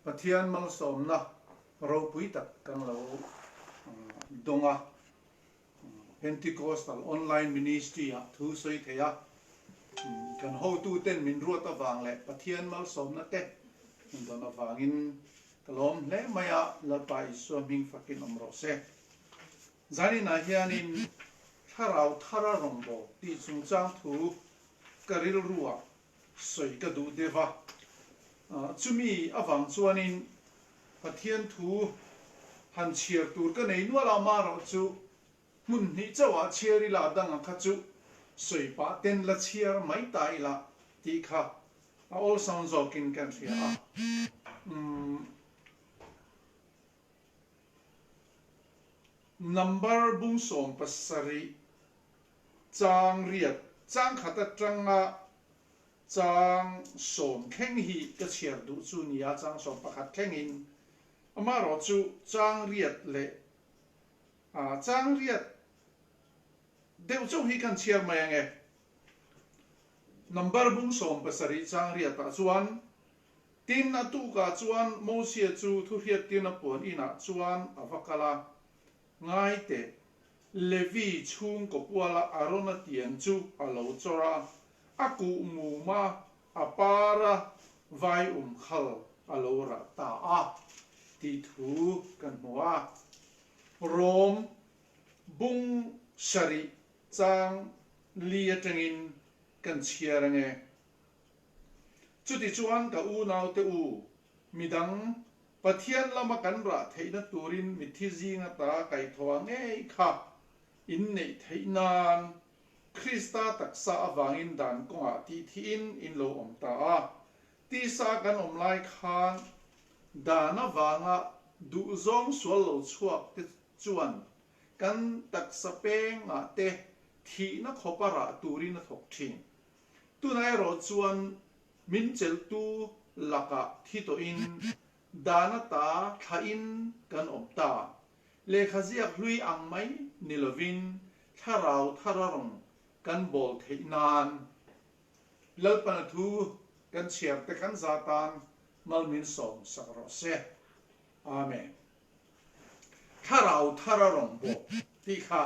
Pathian malsawmna ropui tak kan lo dawng a, Pentecostal Online Ministry ah thu sawi thei a, kan hotuten min ruat avang leh Pathian malsawmna te min dawn avangin ka lawm hle mai a, Lalpa Isua hming fakin awm rawh se. Zaninah hianin Thlarau Thara Rawngbâwl tih chungchang thu ka rilruah sawi ka duh deuh a. Chumi avang chuanin Pathian thu han chhiar tur ka nei nual a, amaherawh chu hmun hnih chauhah chhiar ila danga kha chu sawi pah ten la chhiar mai ta ila tih kha a awlsam zawkin kan hria a. Number bung 17 chang riat chang khat atanga chang sawm thleng hi ka chhiar duh chu nia, chang 11 thlengin. Amaherawh chu chang riat leh chang riat deuh chauh hi kan chhiar mai ange. Number bung 17 chang riatah chuan Tin, a tukah chuan Mosia chu thuhriattirna puan inah chuan a va kal a, Ngai teh, Levi chhungkaw puala Arona tiang chu a lo chawr a, a kuh mum a, a par a, vai um khal a lo rah ta a, tih thu kan hmu a. Rom bung sarih chang li atangin kan chhiar ange. Chutichuan ka unaute u, midang Pathian lama kan rah theihna turin mitthi zinga ta kaihthawh ngei kha in neih theih nan Krista taksa avangin dan kawngah tih thihin in lo awm ta a. Tisa kan awm lai khan dan avanga duhzawng sual lo chhuak te chuan kan taksa pengah te thihna khawpa rah turin a thawk thin. Tunah erawh chuan min chelhtu lakah thi tawhin dan ata thlahin kan awm ta. Lehkha ziak hlui ang mai ni lovin thlarau thar a rawn kan bawl theih nan Lalpana thu kan chhiar te kan za tan mal min sawm sak rawh se. Amen. Thlarau thar a rawn bawl tih kha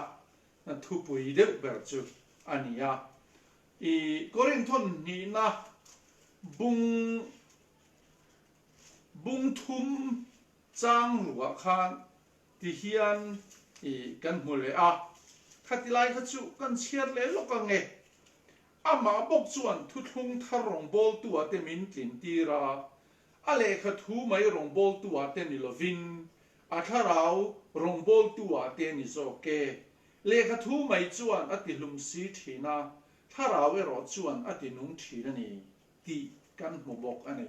thupui deuh ber chu a ni a. I Korinthon hnihna bung bung thum chang ruah khan ti hian i kan hmu leh a. Khati lai kha chu kan chhiar leh lawk ang e. Amah bawk chuan thuthlung thar rawngbawltu-ah te min tlin tir a, a lehkha thu mai rawngbawltu-ah te ni lovin A thlarau rawngbawltu-ah te ni zawk e. Lehkha thu mai chuan a ti hlum si thin a, thlarau erawh chuan a ti nung thin a ni tih kan hmu bawk a ni.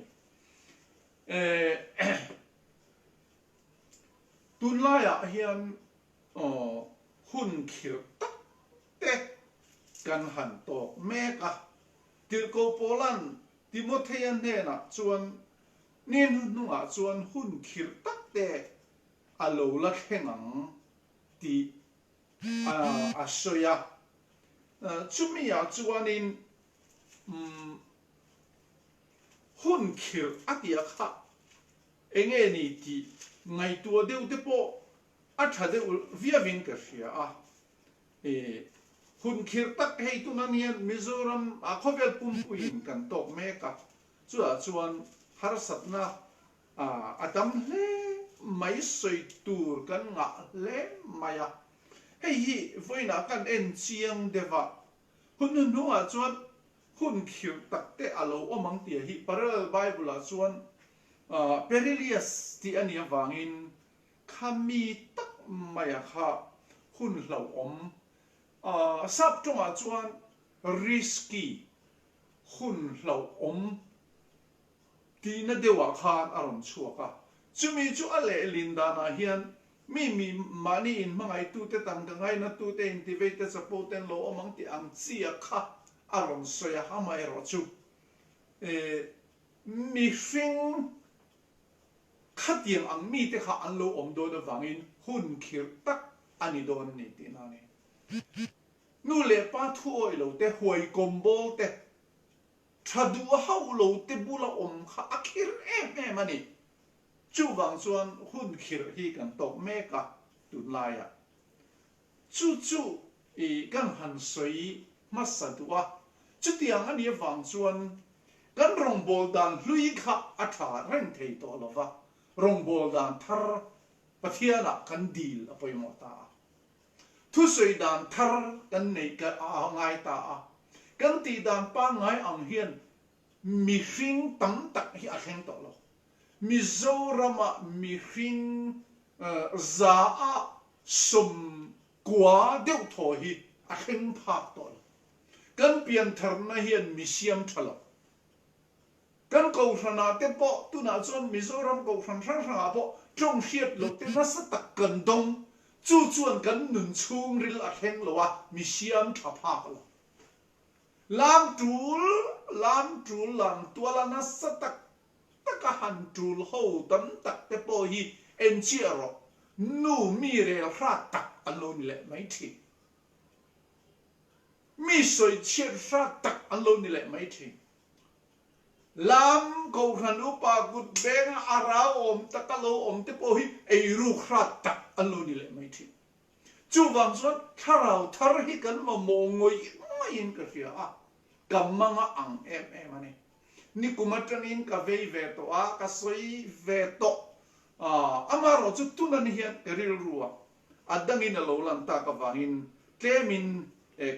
Tunlaiah hian hun khirh tak te kan han tawk mek a. Tirhkoh Paula'n Timothea hnenah chuan Ni hnuhnungah chuan hun khirh tak te a lo la thleng ang tih a sawi a. Chumi-ah chuanin hun khirh a tia kha eng nge ni tih ngaihtuah deuh te pawh a tha deuh viauin ka hria a. Hun khirh tak hei tunah hian Mizoram ah khawvel pumpuiin kan tawk mek a. Chutah chuan harsatna a tam hle mai, sawi tur kan ngah hle mai a. Hei hi vawiinah kan en chiang deuh a, hun hnuhnungah chuan hun khirh tak te a lo awm ang tih hi Parallel Bible-ah chuan Perilous tih a nih avangin kha mi tak maia kha hun hlauhawm, sap tawngah chuan risky hun hlauhawm tihna deuhah khan a rawn chhuak a. Chumi chu a lehlin danah hian mi mi mahni inhmangaihtute, tangka ngainatute, intiveite, chapo ten lo awm ang tih ang chia kha a rawn sawi a. Amaherawhchu mihring khatiang ang mite kha an lo awm dawn avangin hun khirh tak a ni dawn a ni tihna a ni. Nu leh pa thu awih lo te, huai kawm bawl te, tha duh hauh lo te bula awm kha a khir em em a ni. Chuvang chuan hun khirh hi kan tawk mek a tunlaiah. Chu chu i kan han sawi hmasa duh a, chutiang a nih avang chuan kan rawngbâwl dan hlui kha a tha reng thei tawh lo va, rawngbâwl dan thar Pathianah kan dil a pawimawh ta a. Thusawi dan thar kan neih ka a ngai ta a, kan tih dan pangngai ang hian mihring tam tak hi a thleng tawh lo. Mizorama mihring za a 90 deuh thaw hi a thleng phak tawh lo. Kan piantharna hian mi siam tha lo. Kan kohhranah te pawh tunah chuan Mizoram kohhran hrang hrangah pawh tawng hriat loh te nasa tak kan dawng. Chu chuan kan nun chhungril a thleng lo a, mi siam tha phak lo. Lam tul, lam tul lam tuala nasa tak taka han tul ho tam tak te pawh hi en chiah rawh, nu mi rel hrat tak an lo ni leh mai thin. Mi sawi chhiat hrat tak an lo ni leh mai thin. Lam Kohhran upa kut benga a rau awm taka lo awm te pawh hi eiruk hrat tak an lo ni leh mai thin. Chuvang chuan thlarau thar hi kan mamawh ngawih ngawihin ka hria a, ka manga ang em em a ni. Nikum atangin ka vei ve tawh a, ka sawi ve tawh a, amaherawh chu tunan hian ka rilru a, a dangin a lo lan tak avangin tlemin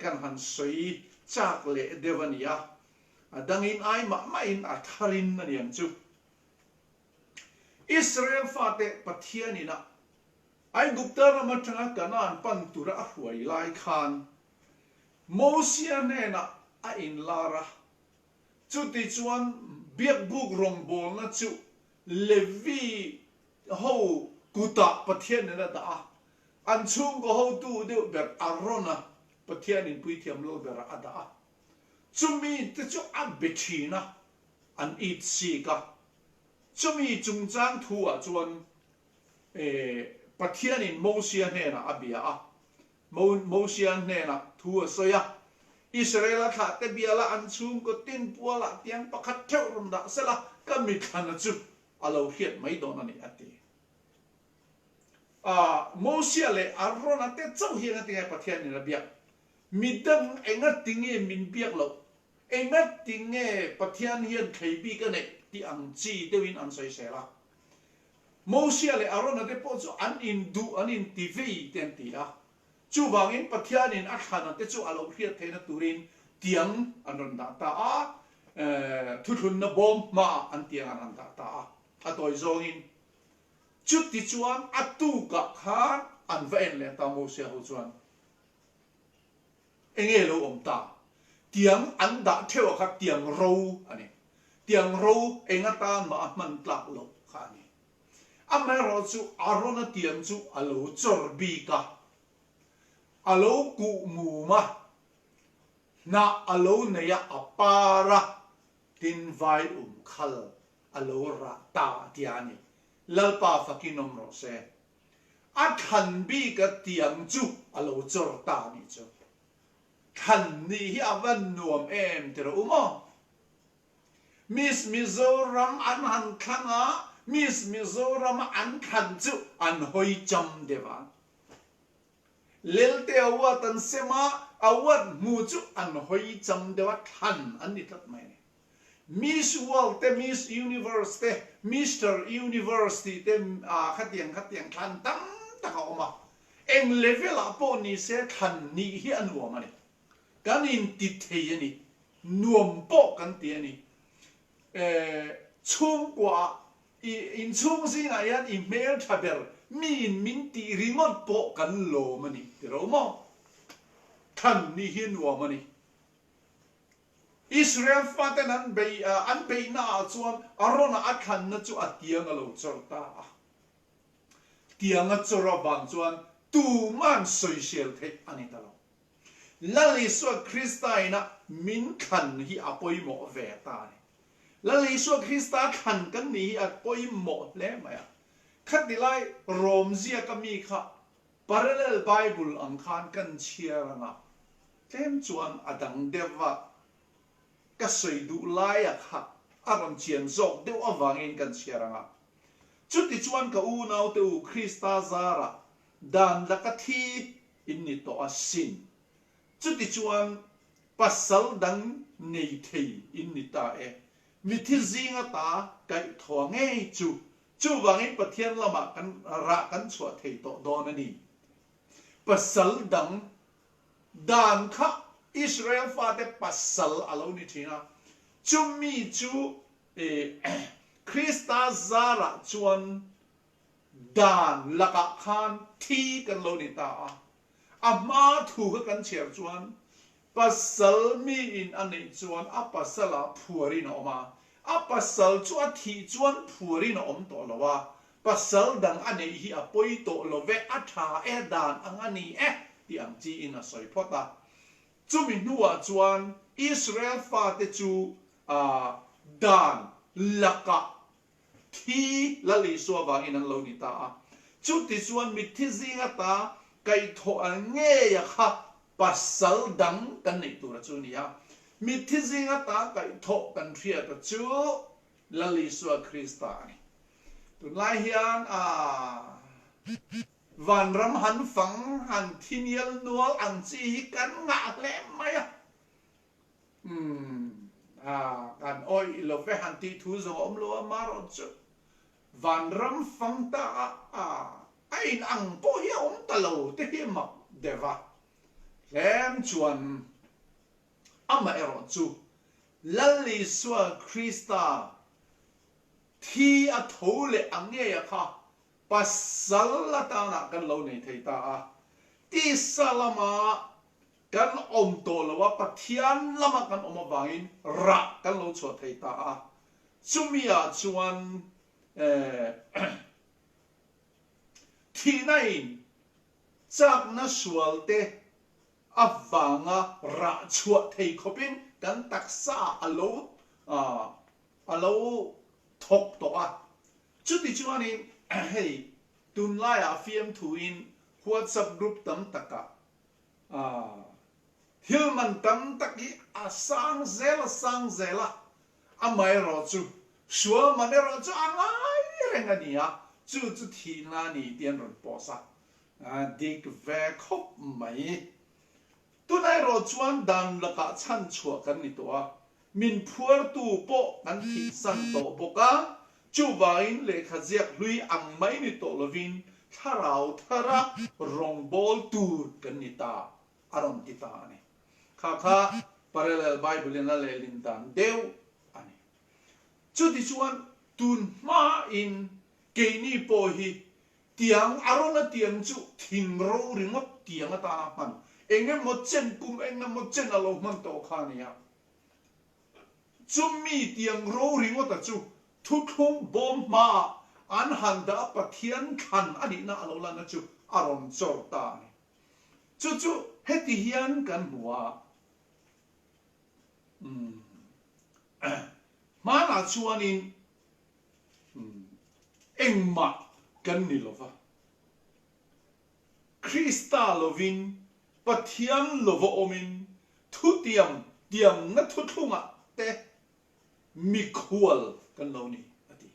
kan han sawi chak leh deuh a ni a, a dangin ai mah mahin a tharin a ni ang chu. Israel fate Pathian inah Aigupta ram atanga Kanaan pan tura a hruai lai khan Mosia hnenah a inlar a. Chuti chuan biakbuk rawngbawlna chu Levi ho kutah Pathianin a dah a, an chhungkaw hotu deuh ber Arona Pathianin puithiam lal berah a dah a. Chumi te chu a be thin a, an it sik a. Chumi chungchang thu ah chuan Pathianin Mosia hnenah a bia a, Mosia hnenah thu a sawi a, Israela thlahte biala an chhungkaw tin pualah tiang pakhat theuh rawn dah sela, ka mithlana chu a lo hriat mai dawn a ni, a ti. Mosia leh Arona te chauh hi engatinge Pathianin a biak? Midang engatinge min biak loh? Engatinge Pathian hian thlei bik a neih tih ang chi deuhin an sawisel a. Mosia leh Arona te pawh chu an induh, an inti vei te an ti a. Chuvangin Pathianin a thlana te chu a lo hriat theihna turin tiang an rawn dah ta a, thuthlunna bawm hmaah an tiang an han dah ta a. A tawi zawngin chuti chuan a tukah khan an va en leh ta Mosia ho chuan. Enge lo awm ta? Tiang an dah theuh a kha tiang ro a ni. Tiang ro eng atan mah a hman tlak loh kha a ni. Amaherawh chu Arona tiang chu a lo chawr bik a, a lo kuh mum a, hnah a lo nei a, a par a, tin vai um khal a lo rah ta a tia a ni. Lalpa fakin awm rawh se. A thlan bik a tiang chu a lo chawr ta a nih chu. Thlan nih hi a va nuam em ti rawh u maw? Miss Mizoram an han thlang a, Miss Mizoram a an thlan chu an hawi cham deuh a. Lelte award an sem a, award hmu chu an hawi cham deuh a, thlan an ni tlat mai a ni. Miss World te, Miss Universe te, Mister Universe tih te khatiang khatiang thlan tam tak a awm a. Eng level ah pawh ni se thlan nih hi a nuam a ni. Kan inti thei a ni. Nuam pawh kan ti a ni. Chhungkua ah i inchhung zingah hian i hmeltha ber miin min tih ringawt pawh kan lawm a ni ti ro maw? Thlan nih hi a nuam a ni. Israel faten an bei an beihna ah chuan Arona a thlanna chu a tiang a lo chawr ta a. Tiang a chawr avang chuan tuman sawisel theih a ni ta lo. Lal Isua Krista ina min thlan hi a pawimawh ve ta a ni. Lal Isua Krista thlan kan nih hi a pawimawh hle mai a. Khatilai Rom ziaka mi kha Parallel Bible ang khan kan chhiar ang a, tlem chuan a dang deuh va, ka sawi duh laia kha a rawn chian zawk deuh avangin kan chhiar ang a. Chutichuan ka unaute u Krista zarah dan laka thi in ni tawh a sin. Chutichuan pasal dang nei thei in ni ta e. Mithi zinga ta kaihthawh ngei chu chuvangin Pathian lamah kan rah kan chhuah thei tawh dawn a ni. Pasal dang dan kha Israel fate pasal a lo ni thin a, chumi chu Krista zarah chuan dan lakah khan thi kan lo ni ta a. A hma thu kha kan chhiar chuan pasal miin a neih chuan a pasalah phuarin a awm a, a pasal chu a thih chuan phuarin a awm tawh lo a, pasal dang a neih hi a pawi tawh lo ve, a tha e, dan ang a ni e tih ang chiin a sawi phawt a. Chumi hnuah chuan Israel fate chu dan lakah thi Lal Isua vangin an lo ni ta a. Chutichuan mitthi zing ata kaihthawh ang ngeia kha pasal dang kan neih tura chu a ni a. Mitthi zing ata kaihthawh kan hriata chu Lal Isua Krista a ni. Tunlai hian a vanram han fang han thi nial nual ang chi hi kan ngah hle mai a. Umm ah kan awih lo ve han tih thu zawng a awm lo a marawh chu vanram fang ta a ah a in ang pawh hi a awm ta lo te hi mak deuh a hlem chuan amaherawh chu Lal Isua Krista thi a tho leh ang ngei a kha pasal atana kan lo nei thei ta a tisa lama Kan awm tawh lo a, Pathian lama kan awm avangin rah kan lo chhuah thei ta a. Chumi ah chuan thihna in chakna sual te avanga rah chhuah thei khawpin kan taksa ah a lo a lo thawk tawh a. Chuti chuanin hei tunlaiah fiamthuin WhatsApp group tam takah A thil man tam tak hi a sang zel a sang zel a, amaherawh chu sual man erawh chu a ngai reng a ni a, chu chu thihna a ni tih an rawn post a, a dik ve khawp mai. Tunah erawh chuan dan lakah chhan chhuah kan ni tawh a, min phuartu pawh kan thihsan tawh bawk a, chuvangin lehkha ziak hlui ang mai ni tawh lovin thlarau thara rawngbâwl tur kan ni ta, a rawn ti ta a ni. Kha kha Parallel Bible-in a lehlin dan deuh a ni. Chutichuan tun hmain keini pawh hi Tiang, a rawn a tiang chu thing ro ringawt tiang atana hman, eng emaw chen kum eng emaw chen a lo hman tawh kha a ni a. Chumi tiang ro ringawta chu thuthlung bawm hmaah an han dah a Pathian thlan a nihna a lo lanna chu a rawn chawr ta a ni. Chu chu heti hian kan hmu a, umm hmanah chuanin Engmah kan ni lo va. Krista lovin, Pathian lova awmin, thutiam tiamna thuthlungah te mikhual kan lo ni, a ti.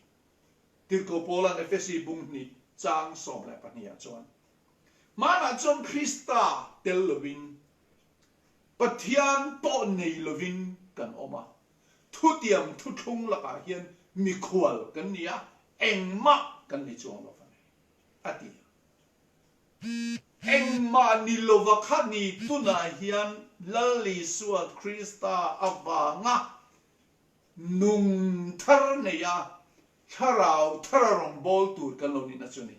Tirhkoh Paula'n Efesi bung hnih chang 12 ah chuan, Hmanah chuan Krista tel lovin, Pathian pawh nei lovin kan awm a, Thutiam thuthlung lakah hian mikhual kan ni a, engmah kan ni chuang lo va ni, a ti a. Engmah ni lova kha ni tunah hian Lal Isua Krista avanga nung thar neia thlarau thara rawngbâwl tur kan lo nihna chu ni.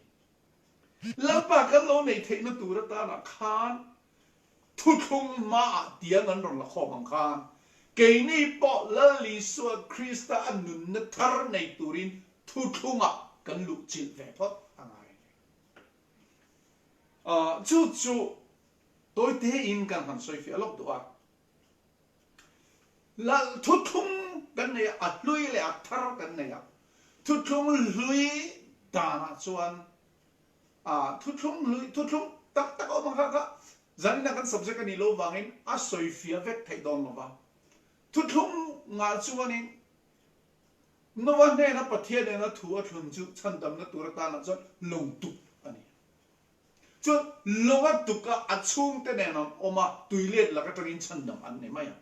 Lalpa kan lo neih theihna tur atana khan Thuthlung hmaah tiang an rawn la khawm ang khan, keini pawh Lal Isua Krista a nunna thar nei turin thuthlungah kan luh chilh ve phawt a ngai a ni. Chu chu tawi tein kan han sawi fiah lawk duh a. Lal thuthlung kan nei a, a hlui leh a thar kan nei a. Thuthlung hlui danah chuan A thuthlung hlui, thuthlung tak tak a awm ang kha kha zanina kan subject a nih loh vangin a sawi fiah vek theih dawn lo va. Thuthlung ngah chuanin. Nova hnena Pathian nena thu a thlun chu chhandamna tur atanah chuan lawng tuk a ni. Chuan lawng a tuk a, a chhungte nen an awm a, tui let lak atangin chhandam an ni mai ang.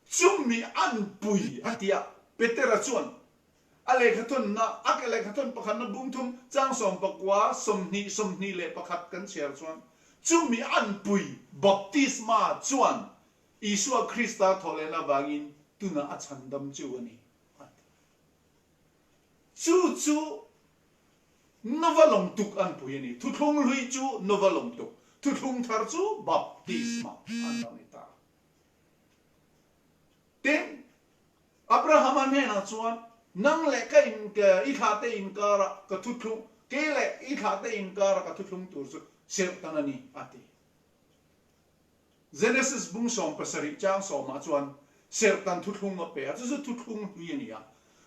Chumi an pui a ti a, Petera chuan a lehkhathawnna, a ke lehkhathawn pakhatna bungthum chang 19, 20, 21 kan chhiar chuan, chumi an pui baptisma chuan Isua Krista thawhlehna avangin tunah a chhandam chu a ni, a ti. Chu chu Nova lawng tuk an pui a ni. Thuthlung hlui chu Nova lawng tuk, thuthlung thar chu baptisma an lo ni ta. Tin, Abrahama hnenah chuan, Nang leh ka in, i thlahte inkarah ka thuthlung, kei leh i thlahte inkarah ka thuthlung tur chu serhtan a ni, a ti. Genesis bung 70 chang sawmah chuan serhtan thuthlung a pe a, chu chu thuthlung hlui a ni a.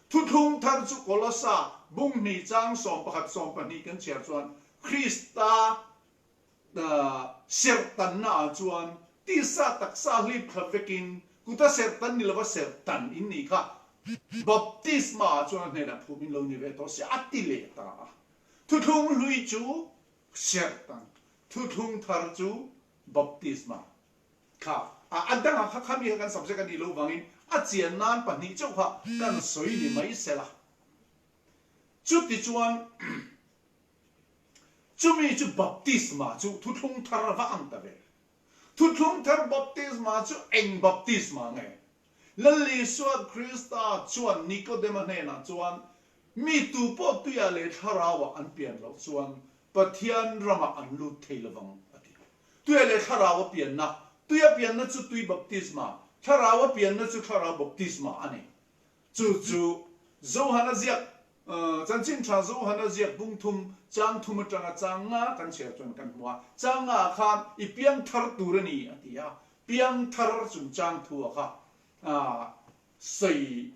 Thuthlung thar chu Kolosa bung hnih chang 11 12 kan chhiar chuan Krista serhtanna ah chuan tisa taksa hlip thla vekin kuta serhtan ni lova serhtan in nih kha baptisma ah chuan a hnenah phum in lo ni ve tawh si a ti leh ta a. Thuthlung hlui chu serhtan, thuthlung thar chu Baptisma kha a a dangah kha khami kha kan subject a nih loh vangin a chian nan pahnih chauh kha kan sawi ni mai sela. Chutichuan chumi chu baptisma chu thuthlung thar va ang ta ve. Thuthlung thar baptisma chu eng baptisma nge? Lal Isua Krista chuan Nikodema hnenah chuan, Mi tu pawh tuiah leh thlarauah an pian loh chuan Pathian ramah an lut thei lovang, a ti. Tuia leh thlarau a pianna, Tuia pianna chu tui baptisma, thlarau a pianna chu thlarau baptisma a ni. Chu chu Johana ziak, Chanchin Tha Johana ziak bung thum, chang thum atanga chang nga kan chhiar chuan kan hmu a. Chang nga ah khan i piang thar tur a ni, a ti a. Piang thar chungchang thu ah kha sawi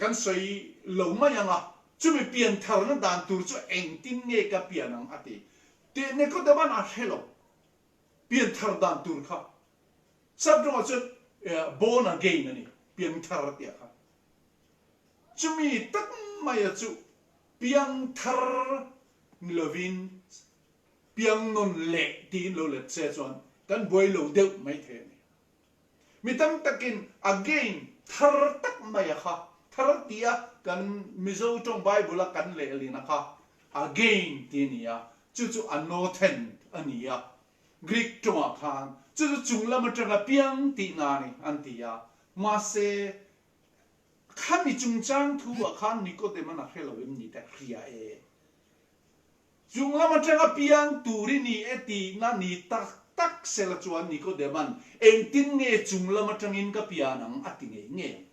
Kan sawi lo mai ang a, chumi pian tharna dan tur chu engtin nge ka pian ang a ti. Tih Nicodeman a hre lo, pian thar dan tur kha. Sap tawngah chuan born again a ni, pian thar tih kha. Chumi tak maia chu piang thar ni lovin piang nawn leh tiin lo let se chuan kan buai lo deuh maithei a ni. Mi tam takin again thar tak mai a kha, thar tia kan Mizo tawng Bible a kan lehlin a kha again ti a ni a, chu chu anothen a ni a, Greek tawngah khan chu chu chung lam atanga piang tihna a ni an ti a, mahse khami chungchang thu ah khan Nicodeman a hre lo em ni te hria e. Chung lam atanga piang tur i ni e tihna ni tak tak sela chuan Nicodeman engtin nge chung lam atangin ka pian ang a ti ngei ngei ang.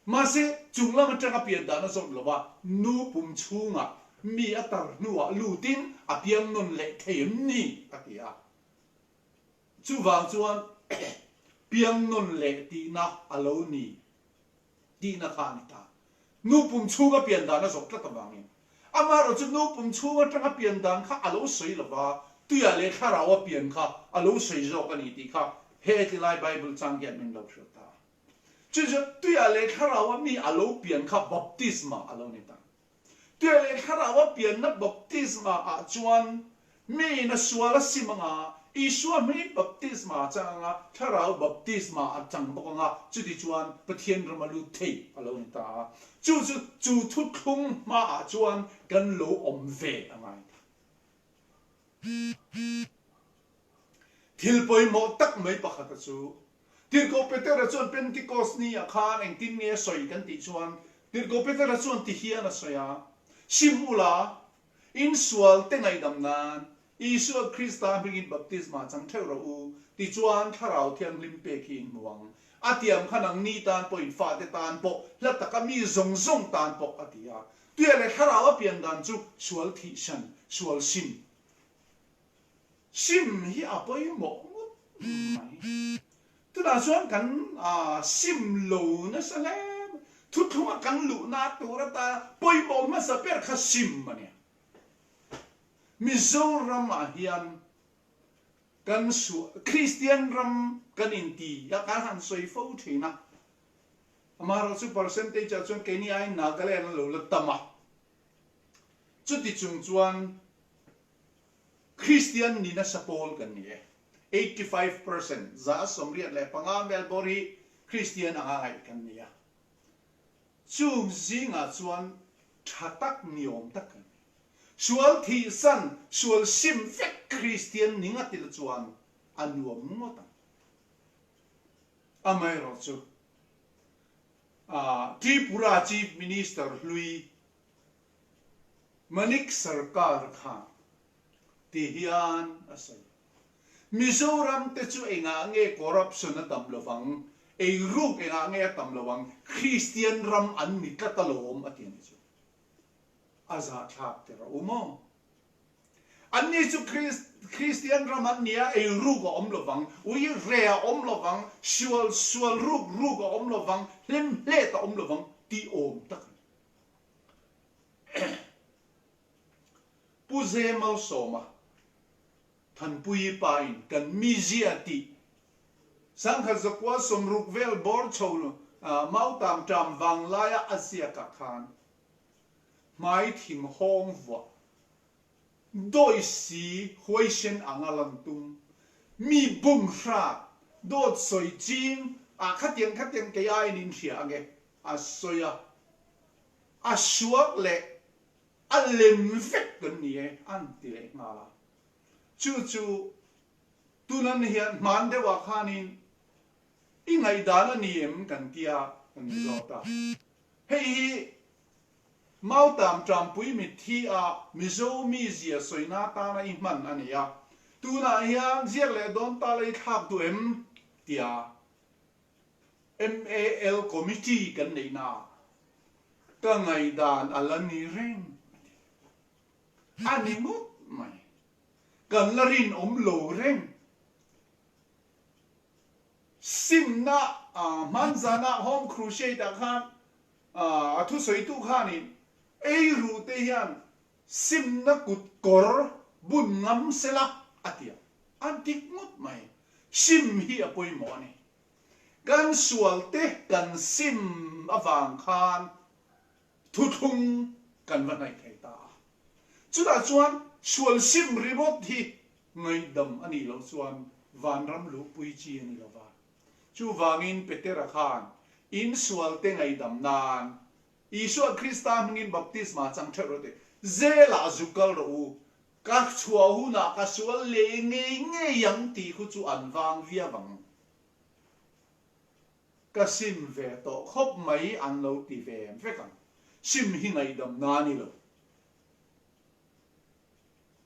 Mahse, chung lam atanga pian dan a zawt lova, nu pum chhungah mi a tar hnuah lutin a piang nawn leh thei em ni? a ti a. Chuvang chuan piang nawn leh tihna a lo ni. Tihna kha a ni ta. Nu pum chhunga pian dan a zawh tlat avangin. Amaherawh chu nu pum chhung atanga pian dan kha a lo sawi lo va, tuiah leh thlarau a pian kha a lo sawi zawk a ni tih kha he tlilai Bible chang hian min lo hrilh ta. Chu chu tuiah leh thlarau a mi a lo pian kha baptisma a lo ni ta. Tuia leh Thlarau a pianna baptisma ah chuan miin a sual a sim anga, Isua hming baptisma a chang anga, Thlarau baptisma a chang bawk anga, chuti chuan Pathian ram a lut thei a lo ni ta a. Chu chu chu thuthlung hmaah chuan kan lo awm ve a ngai ta. Thil pawimawh tak mai pakhata chu, Tirhkoh Petera chuan Pentecost ni ah khan engtin nge a sawi kan tih chuan, Tirhkoh Petera chuan ti hian a sawi a, Sim ula, in sual te ngaihdam nan Isua Krista hmingin baptisma chang theuh rawh u, tichuan Thlarau Thianghlim pek hi in hmu ang. A tiam kha nangni tan pawh in fate tan pawh, hla taka mi zawng zawng tan pawh, a ti a. Tuia leh Thlarau a pian dan chu sual thihsan, sual sim Sim hi a pawimawh ngawt mai. Tunah chuan kan sim lo nasa hle mai. Thuthlunga kan luhna tur ata pawimawh hmasa ber kha sim a nia. Mizoramah hian kan Kristian ram kan inti a, kan han sawi fo thin a. Amaherawhchu percentage ah chuan keini aiin Nagaland a lo la tam a. Chuti chung chuan Kristian ni nasa pawl kan ni e. 85%, 85% vel bawr hi Kristian anga ngaih kan ni a. Chung zingah chuan tha tak ni awm tak kan ni. Sual thihsan, sual sim vek Kristian ni ngat ila chuan a nuam ngawt ang. Amaherawhchu, Tripura Chief Minister hlui Manik Sarkar khan ti hian a sawi. Mizoram te chu engah nge corruption a tam lovang, eiruk engah nge a tam lovang, Kristian ram an ni tlat alawm a ti a ni chu. A zahthlak tir a um aw. Anni chu Kristian ram an ni a, eiruk a awm lovang, ui re a awm lovang, sual sual ruk ruk a awm lovang, hlim hlet a awm lovang tih awm tak a ni. Pu Ze Malsawma, Thanpuii pa in kan mizia tih Sangkhat zakua 60 vel bawr chho Mautam ṭam vanglaia a ziakah khan hmai thing hawng vuah dawi si huaisen anga lan tum mi bum hrat dawt sawi ching ah khatiang khatiang kei aiin in hria ange a sawi a a suak leh a lem vek kan ni e an ti leh nghal a. Chu chu tunan hian hman deuhah khanin i ngaihdan a ni em kan tia kan ni zawk ta. Hei hi Mautam Ṭampui mitthi a Mizo mizia sawina atana i hman a ni a. Tunah hian ziak leh dawn ta la i thlak duh em? tia MAL Committee kan neihna ah ka ngaihdan a la ni reng a ti. A ni ngawt mai. Kan la rinawm lo reng. Simna hmanzana Home Crusade ah khan a thusawitu khanin eiru te hian simna kut kawr bun ngam sela a ti a. A dik ngawt mai. Sim hi a pawimawh a ni. Kan sualte kan sim avang khan thuthlung kan va hnaih thei ta a. Chutah chuan sual sim ringawt hi ngaihdam a nih loh chuan vanram luhpui chi a ni lo va. Chuvangin Petera khan in sualte ngaihdam nan Isua Krista hmingin baptisma chang theuh rawh tih zelah zu kal rawh u, ka chhuah hunah ka sual leh ngei ngei ang tih khu chu an vang viau ang. Ka sim ve tawh khawp mai an lo ti ve vek ang. Sim hi ngaihdamna a ni lo.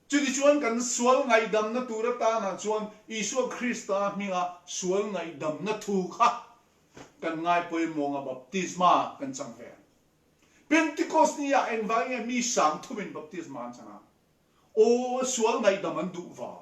Chutichuan kan sual ngaihdamna tur atanah chuan Isua Krista hminga sual ngaihdamna thu kha kan ngai pawimawh a baptisma kan chang ve ang. Pentecost ni ah engvang nge mi sang thumin baptisma an chang a? Aw, sual ngaihdam an duh va.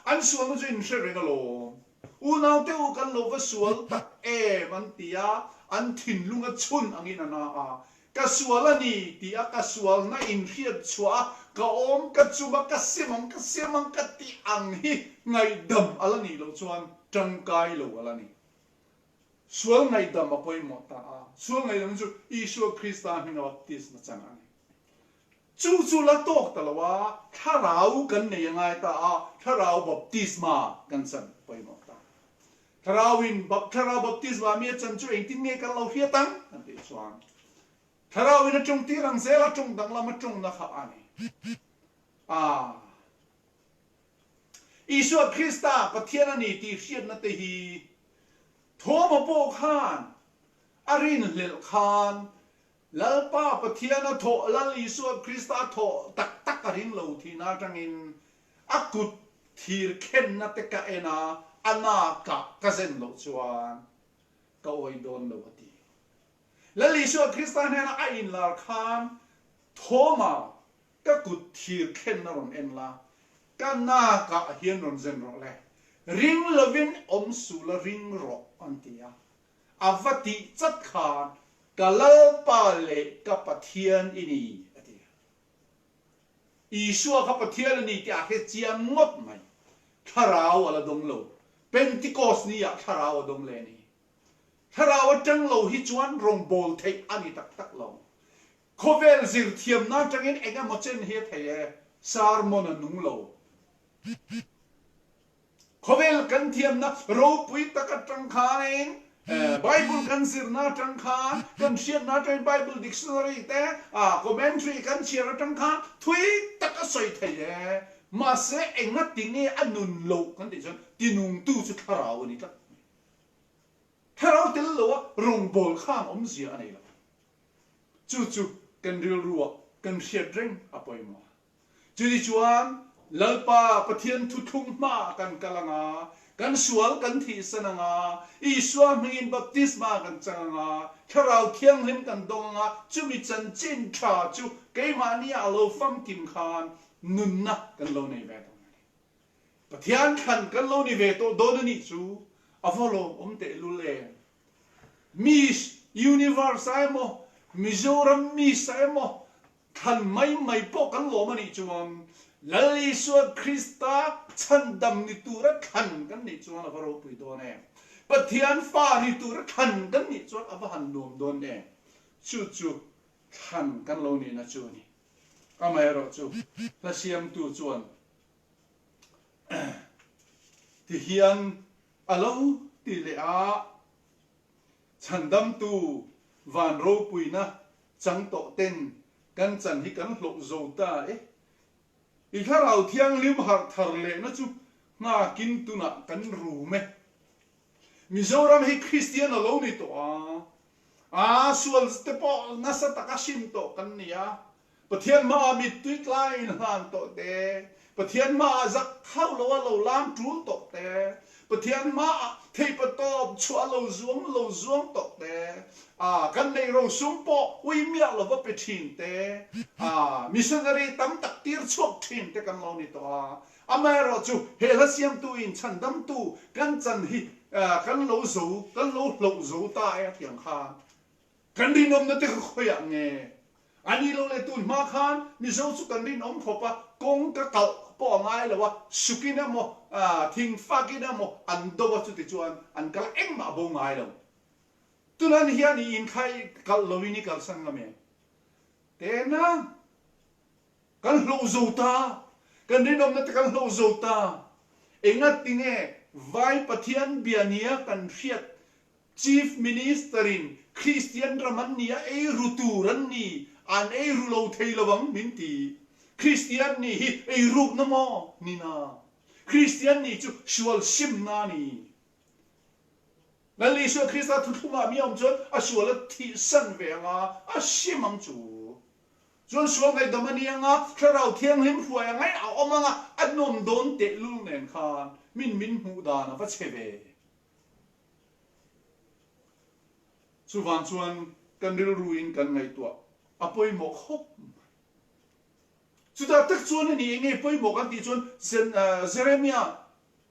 An sualna chu in hre reng alawm. Unaute u kan lo va sual tak em an ti a, an thinlung a chhun angin a na a. Ka sual a ni ti a ka sualna in hriat chhuah a, ka awm ka chum a, ka sim ang ka siam ang ka tih ang hi ngaihdam a la nih loh chuan tangkai lo a la ni. Sual ngaihdam a pawimawh ta a, sual ngaihdam chu Isua Krista hminga baptisma chan a ni. Chu chu la tawk ta lo a, thlarau kan nei a ngai ta a, thlarau baptisma kan chan pawimawh ta. Thlarauin thlarau baptisma mi a chan chu engtin nge kan lo hriat ang? Kan tih chuan thlarauin a tawng tir ang zel a, tawng danglam a tawngna kha a ni. A Isua Krista Pathian a ni tih hriatna te hi Thoma pawh khan a rinhlelh khan Lalpa Pathian a thawh, Lal Isua Krista a thawh tak tak a ring lo thihna atangin a kut thir khenna te ka en a, a nakah ka zen loh chuan ka awih dawn lo a ti. Lal Isua Krista hnena a inlar khan Thoma ka kut thir khenna rawn en la, ka nakah hian rawn zen rawh le, ring lovin awm suh la ring rawh an ti a. A va tih chat khan ka Lalpa leh ka Pathian i ni, a ti a. Isua kha Pathian a ni tih a hre chiang ngawt mai. Thlarau a la dawng lo. Pentecost ni ah thlarau a dawng leh a ni. Thlarau atang lo hi chuan rawngbâwl theih a ni tak tak lo. Khawvel zirthiamna atangin eng emaw chen hi a thei e, sermon a nung lo. Khawvel kan thiamna ropui tak atang khanin Bible kan zirna atang khan, kan hriatna atangin Bible dictionary te, commentary kan chhiar atang khan thui tak a sawi thei e. Mahse engati nge a nun loh kan tih chuan tinungtu chu thlarau a ni tlat mai. Thlarau tel loa rawngbâwl khan awmzia a nei lo. Chu chu kan rilruah kan hriat reng a pawimawh a. Chutichuan, Lalpa Pathian thuthlung hmaah kan kal ang a, kan sual kan thihsan ang a, Isua hmingin baptisma kan chang ang a, Thlarau Thianghlim kan dawng ang a, chumi chanchin tha chu keimahnia a lo famkim khan nunna kan lo nei ve dawn a ni. Pathian thlan kan lo ni ve tawh dawn a nih chu a va lawmawm tehlul em! Miss Universe ah emaw, Mizoram Miss ah emaw Thlan mai mai pawh kan lawm a nih chuan Lal Isua Krista chhandam ni tura thlan kan nih chuan a va ropui dawn em? Pathian fa ni tura thlan kan nih chuan a va han nuam dawn em? Chu chu thlan kan lo nihna chu a ni. Amaherawhchu hla siamtu chuan tihian a lo ti leh a, Chhandamtu van ropuina Chang tawh ten kan chan hi kan hlawh zo ta e. I thlarau thianghlim harh thar lehna chu nghakin tunah kan rum e. Mizoram hi Kristian a lo ni tawh a, a sual te pawh nasa taka sim tawh kan ni a, Pathian hmaah mittui tlai in hlan tawh te, Pathian hmaah zak hauh lo a lo lam tul tawh te, Pathian hmaah theipatawp chhuah a lo zuang lo zuang tawh te, a kan neih rosum pawh ui miah lova pe thin te, a missionary tam tak tir chhuak thin te kan lo ni tawh a. Amaherawhchu he hla siamtu in chhandamtu kan chan hi kan lo zo, kan lo hloh zo ta e a tiang khan Kan rinawmna te kha khawiah nge? A nih loh leh tun hma khan Mizo chu kan rinawm khawp a, kawng ka kalh pawh a ngai lo a, sukin emaw, thingfakin emaw an do a chutichuan an kal engmah a bo ngai lo. Tunan hian i inkhai kalh loin i kalsan ngam em? Tena kan hloh zo ta, kan rinawmna te kan hloh zo ta. Engatinge Vai Pathian bia nia kan hriat Chief Minister in Kristian ram an nia ei ru tur an ni, an ei ru lo thei lo ang min ti. Kristian nih hi ei rukna maw? Ni na. Kristian nih chu sual simna a ni. Lal Isua Krista thuthlungah mi a awm chuan a sual a thihsan ve ang a, a sim ang chu. Chuan sual ngaihdam a ni ang a, Thlarau Thianghlim hruai ang a, a awm ang a, a nawm dawn tehlul nen khan min min hmuh dan a va che ve. Chuvang chuan kan rilruin kan ngaihtuah a pawimawh khawp mai. Chutah tak chuan a ni enge pawimawh kan tih chuan Jeremia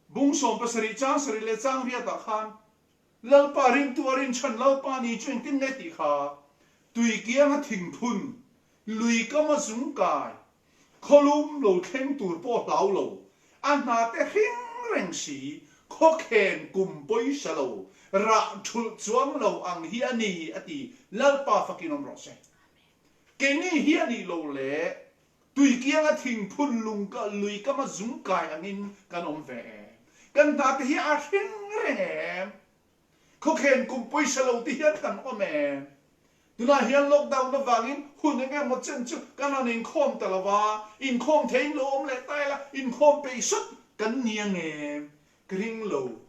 bung 70 chang sarih leh chang riatah khan Lalpa rintu a rinchhan Lalpa ni chu engtin nge tih kha tui kianga thingphun lui kama zung kai Khawlum lo thleng tur pawh hlau lo, a hna te hring reng si, khawkhen kum pawisa lo, rah thulh chuang lo ang hi a ni, a ti. Lalpa fakin awm rawh se. Keini hi a nih loh le, tuikianga thingphun lung lui kama zung kai angin kan awm ve em? Kan hna te hi a hring reng em? Khawkhen kum pawisa lo te hian kan awm em? Tunah hian lockdown avangin hun eng emaw chen chu kan han inkhawm ta lo va, inkhawm theiin lo awm leh ta ila, inkhawm peih sawt kan ni ang em? Ka ring lo.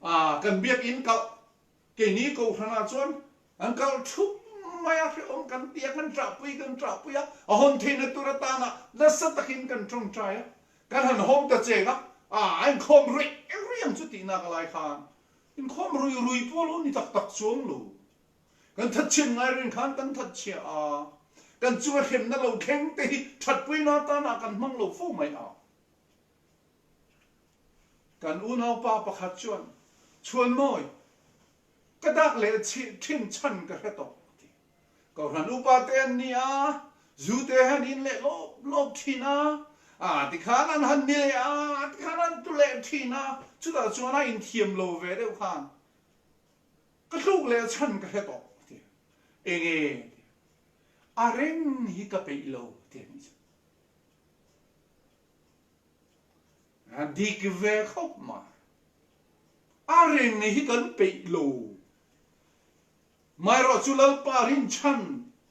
Ah, kan biakinn kalh keini Kohhranah chuan an kalh thup mai a, hrehawm kan ti a, kan ṭahpui kan ṭahpui a, a hawn theihna tur atana nasa takin kan ṭawngṭai a, kan han hawng ta cheng a, ah, a inkhawm ruih ruih ang chu tihnak lai khan Inkhawm rui rui pawh lo ni tak tak chuang lo. Kan thatchhiat ngai rin khan kan thatchhia a, kan chunga hremna lo thleng te hi thatpuina atana kan hmang lo fo mai a. Kan unaupa pakhat chuan, Chhuanmawi, ka dak leh thin chhan ka hre tawh, a ti. Kohhran upa te an ni a, zu te han in leh lawp lawp thin a, a tikhan an han ni leh a, tikhan an tu leh thin a. Chutah chuan a inthiam lo ve deuh khan ka tluk leh chhan ka hre tawh a ti a. Enge a ti a. A reng hi ka peih lo a ti a nih chu. A dik ve khawp mai. A reng hi kan peih lo. Maherawh chu Lalpa rinchhan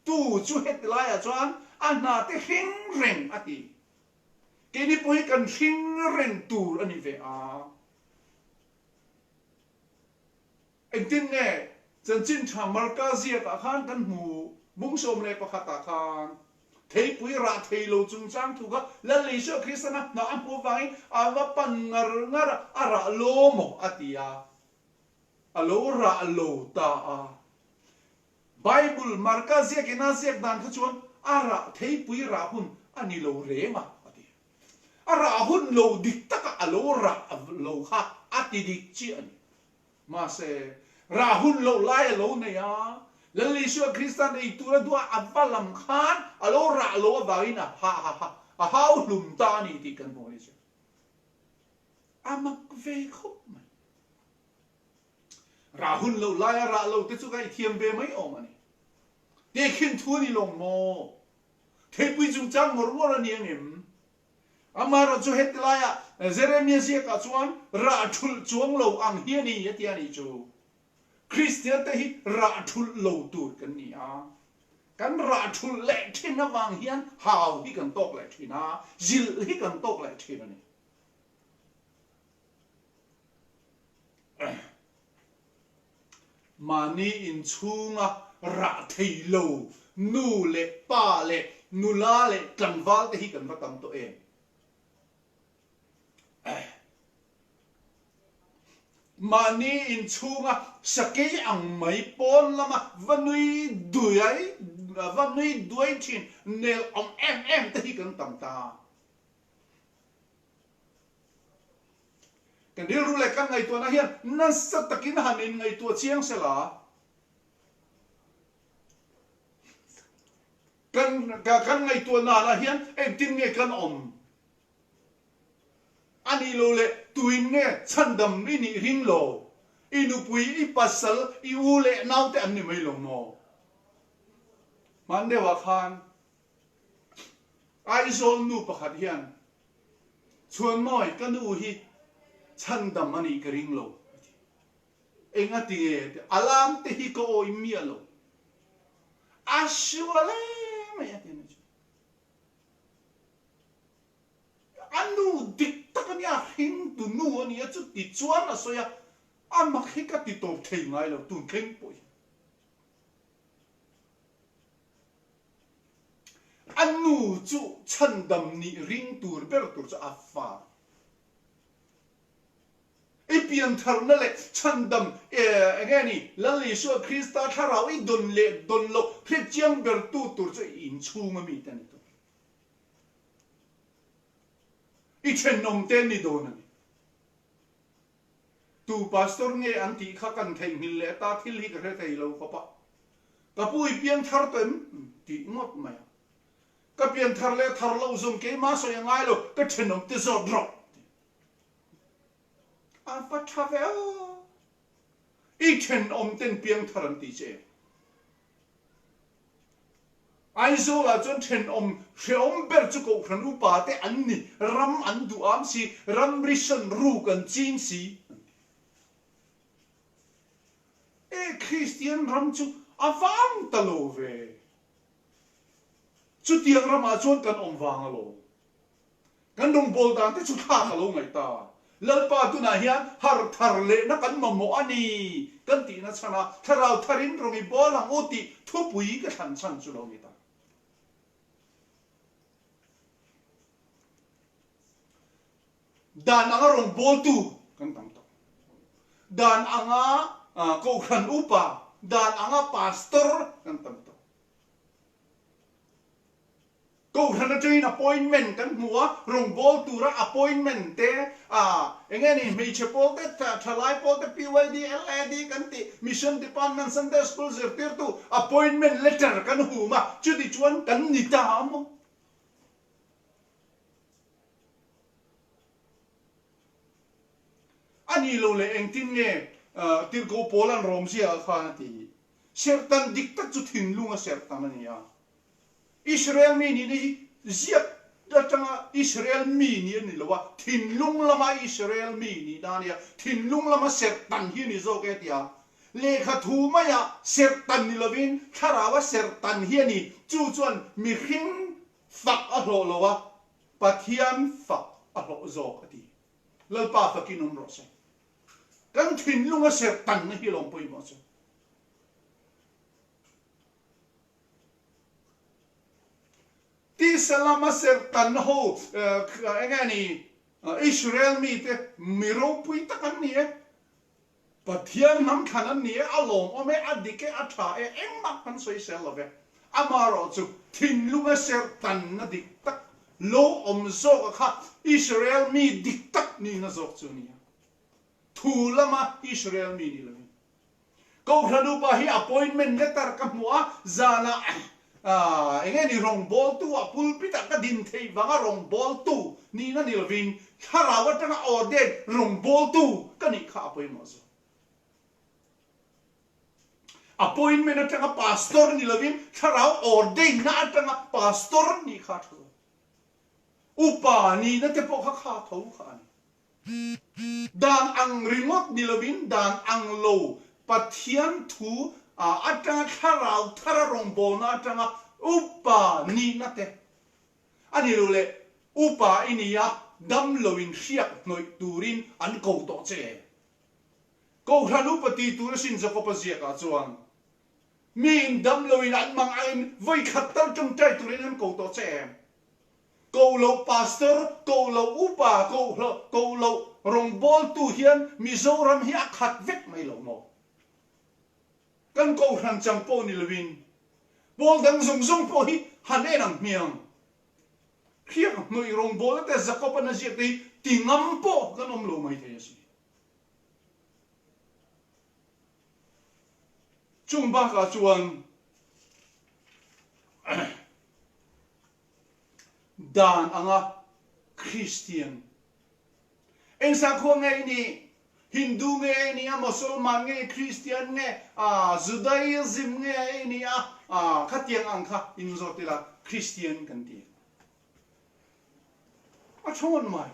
tu chu heti laiah chuan a hna te hring reng a ti. Keini pawh hi kan hring reng tur a ni ve a. Engtin nge chanchin tha Marka ziakah khan kan hmu bung 11 ah khan theipui rah thei lo chungchang thu kha Lal Isua Kristan a hna a hmuh avangin a va pan ngar ngar a, a rah lo maw a ti a. A lo rah lo ta a. Bible Marka ziakin a ziak dan kha chuan a rah theipui rah hun a ni lo reng a, a ti. A rah hun lo dik taka a lo rah lo kha a ti dik chiah a ni. Mahse, rah hun loh lai a lo nei a, Lal Isua Kristan ei tur a duh a, a va lam khan a lo rah lo avangin a ha ha ha a hau hlum ta a ni tih kan hmu a ni chu. A mak ve khawp mai. Rah hun loh laia rah lo te chu ka ithiam ve mai awm a ni. Tehkhin thu a ni lawng maw? Theipui chungchang ngawr ngawr a ni ang em? Amaherawh chu heti laia Jeremia ziakah chuan rah thulh chuang lo ang hi a ni a ti a nih chu. Kristian te hi rah thulh lo tur kan ni a. Kan rah thulh leh thin avang hian hau hi kan tawk leh thin a, zilh hi kan tawk leh thin a ni. Mahni inchhunga rah thei lo nu leh pa leh nula leh tlangval te hi kan va tam tawh em? Mahni inchhunga sakei ang mai pawn lama va nui duai va nui duai thin nel awm em em te hi kan tam ta. Kan rilru leh kan ngaihtuahna hian nasa takin han inngaihtuah chiang se la, kan kan ngaihtuah nanah hian engtin nge kan awm a nih loh leh tuin nge chhandam i nih ring lo, i nupui, i pasal, i u leh naute an ni mai lo maw? Hman deuhah khan Aizawl nu pakhat hian, Chhuanmawi, ka nu hi chhandam a nih ka ring lo, a ti. Enga ti nge? A ti. A lam te hi ka awih miah lo. A sual em mai a ti a nih chu. A nu dik tak a nia, hringtu nu a nia, chuti chuan a sawi a, a mak hi ka ti tawp thei ngai lo, tun thleng pawh hian. A nu chu chhandam nih ring tur ber tur chu a fa. I piantharna leh chhandam eng nge ni Lal Isua Krista thlarau i dawn leh dawn loh hrechiang ber tu tur chu i inchhung a mi te a ni dawn. I thenawm te an ni dawn a ni. Tu pastor nge an tih kha kan theihnghilh leh ta thil hi ka hre thei lo khawp a. Ka pu i piang thar tawh em? tih ngawt mai a. Ka pian thar leh thar loh zawng keimah sawi a ngai lo, ka thenawm te zawt rawh ti. A va tha ve aw. I thenawm ten piang thar an ti che em? Aizawlah chuan thenawm hrehawm ber chu Kohhran upa te an ni, ram an duham si, ramri sawn ruk an ching si an ti. E Kristian ram chu a vang ta lo ve. Chutiang ramah chuan kan awm vang alawm. Kan rawngbâwl dan te chu thlak a lo ngaih ta. Lalpa tunah hian har thar lehna kan mamawh a ni kan tihna chhan a, thlarau tharin rawng i bâwl ang u tih thupui ka thlan chhan chu lo ni ta. Dan anga rawngbâwltu kan tam tawh. Dan anga kohhran upa, dan anga pastor kan tam tawh. Kohhran atangin appointment kan hmu a, rawngbâwl tura appointment te, ah, eng nge ni, hmeichhe pawl te, thalai pawl te, PYD, LAD kan tih, Mission Department, Sunday School zirtirtu appointment letter kan hum a, chuti chuan kan ni ta a maw? A nih loh leh engtin nge Tirhkoh Paula'n Rom ziakah khan a ti? Serhtan dik tak chu thinlunga serhtan a ni a. Israel mi nihna hi ziak atanga Israel mi nih a ni lo a, thinlung lama Israel mi nihna a ni a, thinlung lama serhtan hi a ni zawk e a ti a. Lehkha thu maia serhtan ni lovin Thlaraua serhtan hi a ni. Chu chuan mihring fak a hlawh lo a, Pathian fak a hlawh zawk a ti. Lalpa fakin awm rawh se. Kan thinlunga serhtanna hi lawm pawimawh chu. Tisa lama serhtan ho eng nge ni Israel mite mi ropui tak an ni e. Pathian hnam thlan an ni e, a lawmawm e, a dik e, a tha e, engmah kan sawi sel lo ve. Amaherawhchu thinlunga serhtanna dik tak lo awm zawka kha Israel mi dik tak nihna zawk chu a ni a. Thu lama Israel mi ni lovin. Kohhran upa hi appointment letter ka hmu a, zanah eng nge ni rawngbawltu ah pulpit ah ka din theih vanga rawngbawltu nihna ni lovin thlarau atanga ordain rawngbawltu ka nih kha a pawimawh zawk. Appointment atanga pastor ni lovin thlarau ordain na atanga pastor nih kha a tha zawk. Upa nihna te pawh kha kha tho kha a ni. Dan ang ringawt ni lovin dan ang lo Pathian thu atanga thlarau thara rawngbawlna atanga upa nihna te a ni lo leh upa i ni a, dam loin hriak hnawih turin an ko tawh che. Kohhran upa ti tur asin Jakob-a ziakah chuan miin dam loin an mang angin vawikhat tal tawngtai turin an ko tawh che em? Koh loh pastor, koh loh upa, koh koh loh rawngbawltu hian Mizoram hi a khat vek mai lo maw? Kan kohhran chang pawh ni loin pawl dang zawng zawng pawh hi han en ang hmiang. Hriak hnawih rawngbawlna te Jakob-an a ziak te hi ti ngam pawh kan awm lo mai thei a si. Chung bakah chuan Dan anga Kristian. Eng sakhua nge i nih? Hindu nge i nih a, Mosolman nge, Kristian nge, Judaism nge i nih a, khatiang ang kha inzawt ila Kristian kan ti. A thawn mai.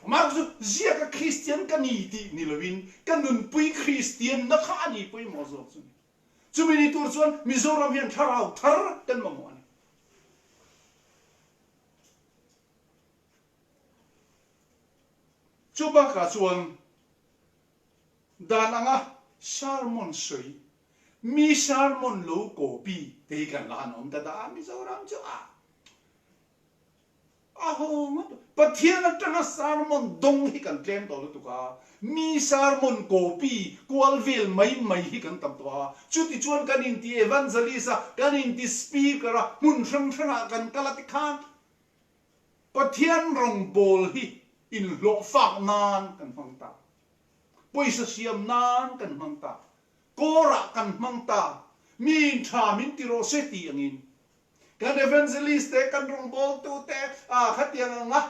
Amah chu ziaka Kristian ka ni tih ni loin ka nunpui Kristian na kha a ni pawimawh zawk chu ni. Chumi ni tur chuan Mizoram hian thlarau thar kan mamawh a ni. Chu bakah chuan dan anga sermon sawi, mi sermon lo copy te hi kan la han awm ta dah a Mizoram chu a. A ho ngawt. Pathian atanga sermon dawng hi kan tlem tawh lutuk a, mi sermon copy kual vel mai mai hi kan tam tawh a. Chutichuan kan inti evangelist a, kan inti speaker a, hmun hrang hrangah kan kal a tikhan Pathian rawngbâwl hi inhlawhfâk nân kan hmang ta. Pawisa siam nân kan hmang ta. Kawrah kan hmang ta. Miin ṭha min ti rawh se tih angin Kan evangelist te, kan rawngbawltu te, khatiang anga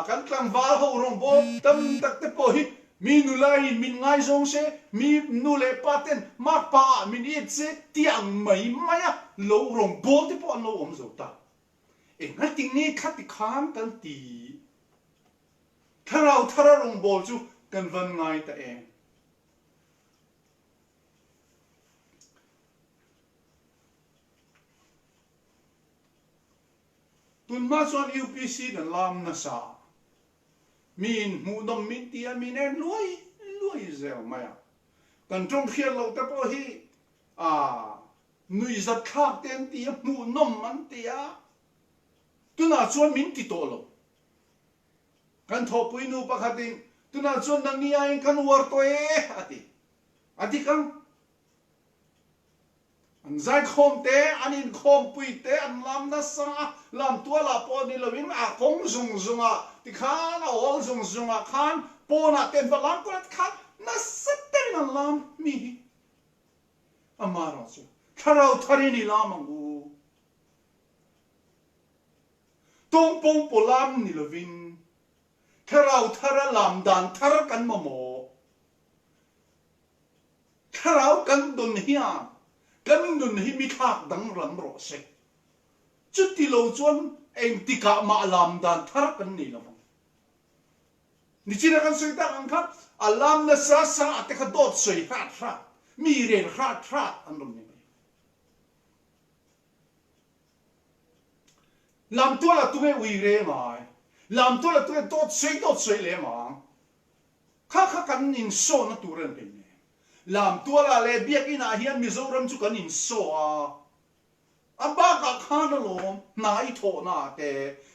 kan tlangval ho rawngbâwl tam tak te pawh hi mi nulaiin min ngaizawng se, mi nu leh pa ten makpa ah min it se tih ang mai maia lo rawngbâwl te pawh an lo awm zo ta. Engati nge khati khan kan ti? Thlarau thara rawngbâwl chu kan van ngai ta em? Tunhma chuan UPC kan lam nasa a, miin hmuhnawm min ti a, min en luai luai zel mai a. Kan tawng hriat loh te pawh hi nuihzat thlak te an ti a, hmuhnawm an ti a, tunah chuan min ti tawh lo. Kan thawhpui nu pakhatin tunah chuan nangni aiin kan uar tawh e a ti. A dik ang. An zaikhawm te, an inkhawmpui te an lam nasa a, lam tualah pawh ni loin a kawng zung zungah tikhan, a awl zung zungah khan pawnah te an va lam kual a tikhan nasa takin an lam mi hi. Amaherawhchu thlarau tharin i lam ang u. Tawngpawng pawh lam ni lovin thlarau thara lam dan thar kan mamawh. Thlarau kan dawn hian kan nun hi mi thlak danglam rawh se. Chuti lo chuan engtikah mah lam dan thar kan nei lo vang. Nichina kan sawi tak ang kha a lam nasa sa a te kha dawt sawi hrat hrat, mi rel hrat hrat an rawn ni mai. Lamtual a tunge ui reng ai, lamtual a tunge dawt sawi dawt sawi lem ang. Kha kha kan insawhna tur a ni hlei nen. Lamtualah leh Biakinah hian Mizoram chu kan insawh a, a bakah khan alawm hna i thawhnaah te,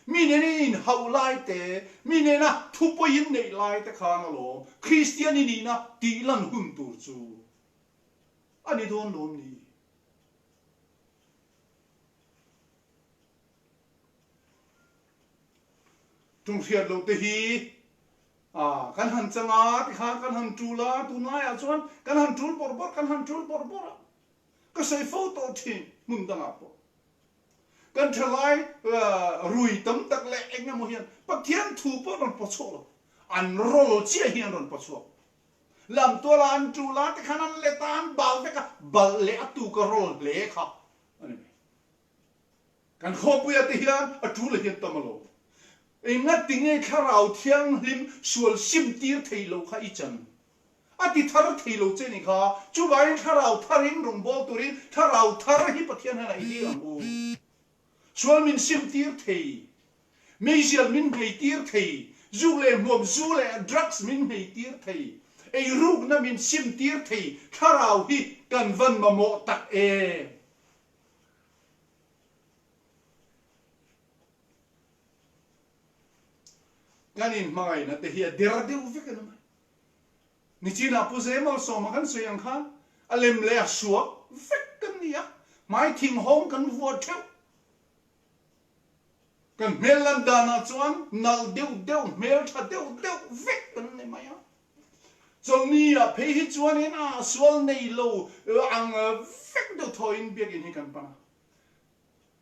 mi nena i inhauh lai te, mi nena thupawi in neih lai te khan alawm Kristian i nihna tih lan hun tur chu a ni dawn lawm ni? Ṭunghriat loh te hi A, kan han chang a, tikhan kan han ṭul a, tunlaiah chuan kan han ṭul bawrh bawrh, kan han ṭul bawrh bawrh a, ka sawi fo tawh ṭhin hmun dangah pawh. Kan ṭhalai rui tam tak leh eng emaw hian Pathian thu pawh an rawn paw chhuak lo, an rawl chiah hi an rawn paw chhuak. Lamtuala an ṭul a, tikhan an let a, an bal vek a, balh leh a tuka rawl hle kha a ni mai. Kan khawpuia te hian a tul a hian tam alawm. Engati nge thlarau thianghlim sual sim tir thei lo kha i chan? A ti thar thei lo che ni kha. Chuvangin thlarau tharin rawngbâwl turin thlarau thar hi Pathian hnenah i dil ang u. Sual min sim tir thei, meizial min nghei tir thei, zuk leh hmuam zu leh drugs min nghei tir thei, eirukna min sim tir thei thlarau hi kan van mamawh tak em? Kan inhmangaihna te hi a der deuh vek a ni mai. Nichinah Pu Zemalsawma kan sawi ang khan a lem leh a suak vek kan ni a, hmai thinghawng kan vuah theuh. Kan hmel lan danah chuan nalh deuh deuh, hmeltha deuh deuh vek kan ni mai a. Chawlhni-ah phei hi chuanin a sual nei lo ang vek deuh thawhin biakinn hi kan pan a.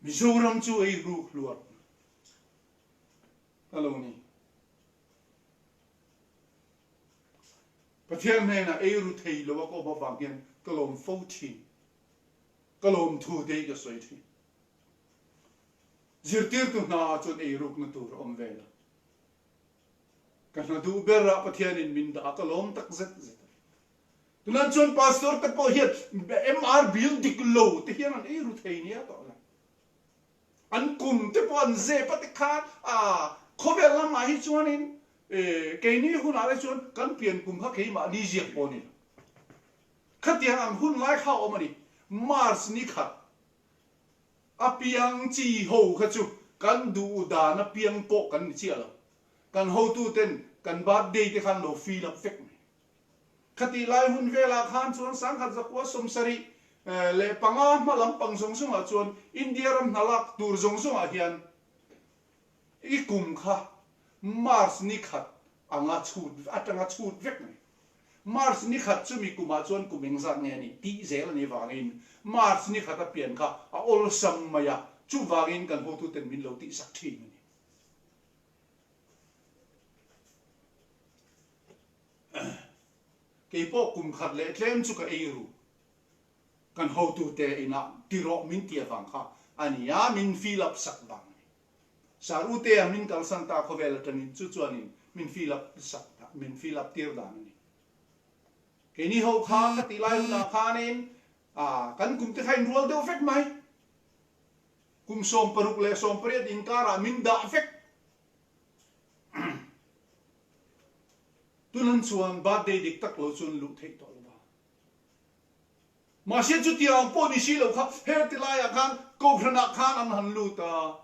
Mizoram chu ei ruk hluar a lo ni. Pathian hnenah ei ru thei lo a ka awm avang hian ka lawm fo thin. Ka lawm thu te hi ka sawi thin. Zirtirtu hnaah chuan ei rukna tur a awm ve lo. Ka hna duh ber ah Pathianin min dah a, ka lawm tak zet zet a ni. Tunah chuan Pastor te pawh hian MR bill dik lo te hian an ei ru thei nia tawh le. An kum te pawh an zep a tikhan a khawvel lamah hi chuanin keini hunah te chuan kan pian kum kha keimahni ziak pawh a ni lo. Khatiang ang hun lai kha a awm a ni. March ni khat A piang chi ho kha chu kan duh dan apiang pawh kan ni chiah lo. Kan hotuten kan birthday te khan lo fill up vek mai. Khatih lai hun velah khan chuan sangkhat zakua 75 hma lampang zawng zawngah chuan India ram hna lak tur zawng zawngah hian i kum kha March ni khat anga chhut atanga chhut vek mai. March ni khat chumi kumah chuan kum engzat nge a nih tih zel a nih vangin March ni khat a pian kha a awlsam mai a, chuvangin kan hotuten min lo tihsak thin a ni. Kei pawh kum khat leh tlem chu ka ei ru. Kan hotute inah tirawh min ti avang kha a ni a, min fill up sak vang a ni. Sir Utea min kalsan ta khawvel atangin chu chuanin min fill up sak min fill up tir dan a ni. Keini ho kha ka tih lai hunah khanin kan kum te kha inrual deuh vek mai. Kum 60 leh 18 inkarah min dah vek. Tunan chuan birthday dik tak lo chuan luh theih tawh lo va. Mahse chutiang pawh ni si lo kha heti laiah khan Kohhranah khan an han lut a,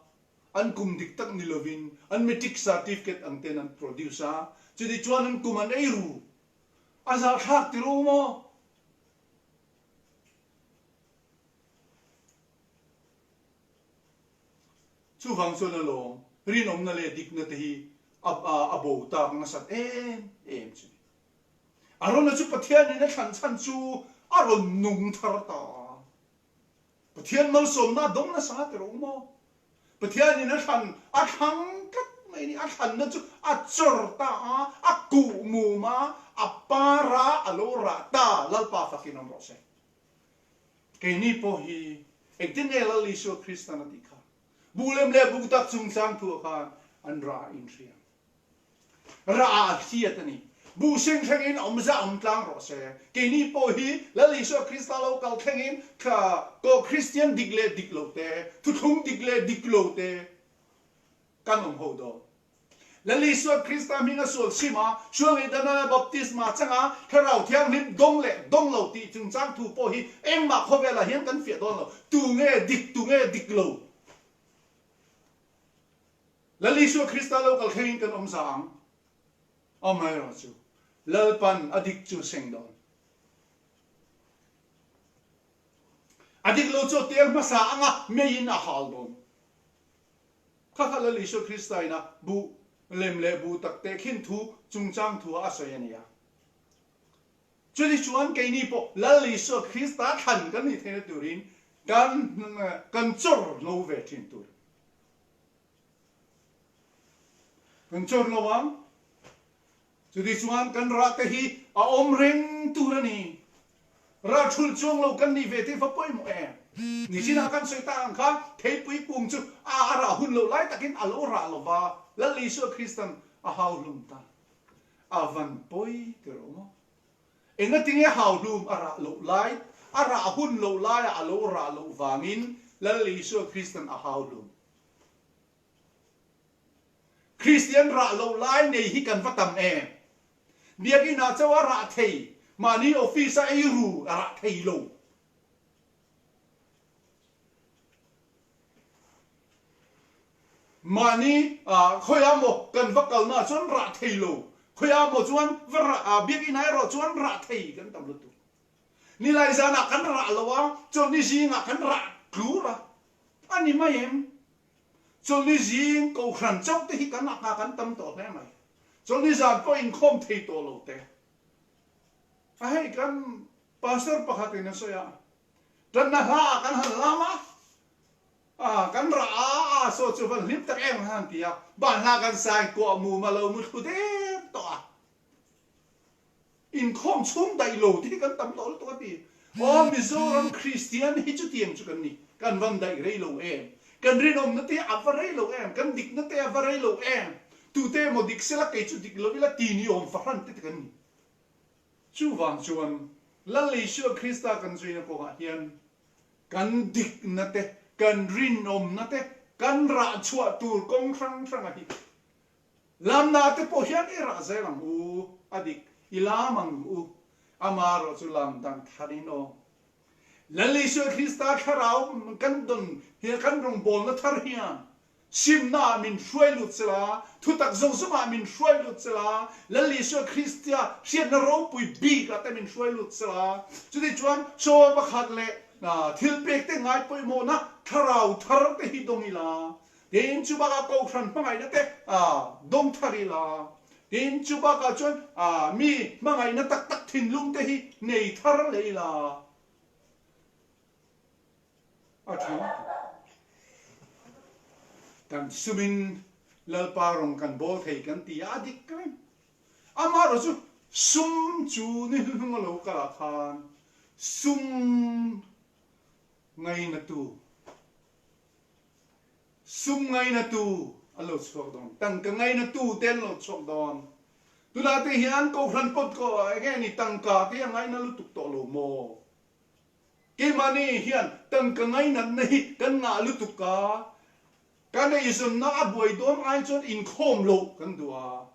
an kum dik tak ni lovin an matric certificate ang ten an produce a, chuti chuan an kum an ei ru. A zahthlak ti ru maw? Chuvang chuan alawm rinawmna leh dikna te hi a bo tak nasat em em chu ni. Arona chu Pathianin a thlan chhan chu a rawn nung thar ta a. Pathian malsawmna a dawng nasa ti rawh u maw? Pathianin a thlan a thlang tlat mai. mai a ni. A thlanna chu a chawr ta a, a kuh mum a, a par a, a lo rah ta. Lalpa fakin awm rawh se. Keini pawh hi engtin nge Lal Isua Kristan a tih kha? Buh lem leh buh tak chungchang thuah khan an rah a inhriam. Rah a hriat a ni. Buh seng thlengin awmza awm tlang rawh se. Keini pawh hi Lal Isua Krista lo kal thlengin koh Kristian dik leh dik lo te, thuthlung dik leh dik lo te kan awm ho dawn. Lal Isua Krista hminga sual chhim a, sual ngaihdana baptisma changa Thlarau Thianghlim dawng leh dawng lo tih chungchang thu pawh hi engmah khawvelah hian kan fiah dawn lo. Tu nge dik, tu nge dik lo? Lal Isua Krista lo kal thlengin kan awm za ang. Amaherawhchu, Lalpan a dik chu seng dawn. A dik lo chu a tel hmasa anga meiin a hal dawn. Kha kha Lal Isua Krista ina buh lem leh buh tak tehkhin thu chungchang thu a sawi a ni a. Chutichuan keini pawh Lal Isua Krista thlan kan nih theihna turin kan kan chawr hlo ve thin tur. Kan chawr lo ang. Chutichuan kan rah te hi a awm reng tur a ni. Rah thulh chuang lo kan nih ve te va pawimawh em? Nichinah kan sawi tak ang kha theipui kung chu a a rah hun loh lai takin a lo rah lo va, Lal Isua Kristan a hau hlum ta. A van pawi ti rawh maw? Engatinge hau hlum a rah loh lai, a rah hun loh laiah a lo rah loh vangin Lal Isua Kristan a hau hlum. Kristian rah loh lai nei hi kan va tam em? Biakinn ah chauh a rah thei, mahni office a ei ru a rah thei lo. Mahni khawiah maw kan va kalna ah chuan rah thei lo, khawiah maw chuan va rah, biakinn ah erawh chuan rah thei kan tam lutuk. Nilai zanah kan rah lo a, chawlhni zingah kan rah tlur a, a ni mai em? Chawlhni zing kohhran chauh te hi kan ah kan tam tawh hle mai. Chawlhni zan pawh inkhawm thei tawh lo te. A hei kan pastor pakhatin a sawi a, Tanna hla ah kan han lam a, a kan rah a, a saw chu van hlim tak em han ti a, ban hla kan sai kuah mum a lo mu thlu der tawh a. Inkhawm chhung daih lo te hi kan tam tawh lutuk a ti. Aw Mizoram Kristian hi chutiang chu kan ni, kan van daih rei lo em, kan rinawmna te a va rei lo em, kan dikna te a va rei lo em, tute emaw dik sela kei chu dik lo ila ti ni awm fahran te te kan ni. Chuvang chuan Lal Isua Krista kan zuina kawngah hian kan dikna te, kan rinawmna te, kan rah chhuah tur kawng hrang hranga hi lamna te pawh hian i rah zel ang u, a dik i lam ang u, amaherawh chu lam dan tharin aw. Lal Isua Krista thlarau kan dawn hian kan rawngbawlna thar hian Simna ah min hruai lut sela, thutak zawng zawng ah min hruai lut sela, Lal Isua Kristia hriatna ropui bik ah te min hruai lut sela, chuti chuan chaw pakhat leh thil pek te ngai pawimawhna thlarau thar te hi dawng ila, tin chu bakah Kohhran hmangaihna te dawng thar ila, tin chu bakah chuan mi hmangaihna tak tak thinlung te hi nei thar leh ila. A tha lutuk. Kan sumin Lalpa rawng kan bawl thei kan ti a, a dik reng. Amaherawh chu sum chu ni hnuhnung a lo kal ah khan sum ngainatu, sum ngainatu an lo chhuak dawn, tangka ngainatu te an lo chhuak dawn. Tunah te hian Kohhran pawt ko enge ni tangka te hi a ngaina lutuk tawh lo maw? Keimahni hian tangka ngainatna hi kan ngah lutuk a, kan eizawnna a buai dawn ai chuan inkhawm loh kan duh a.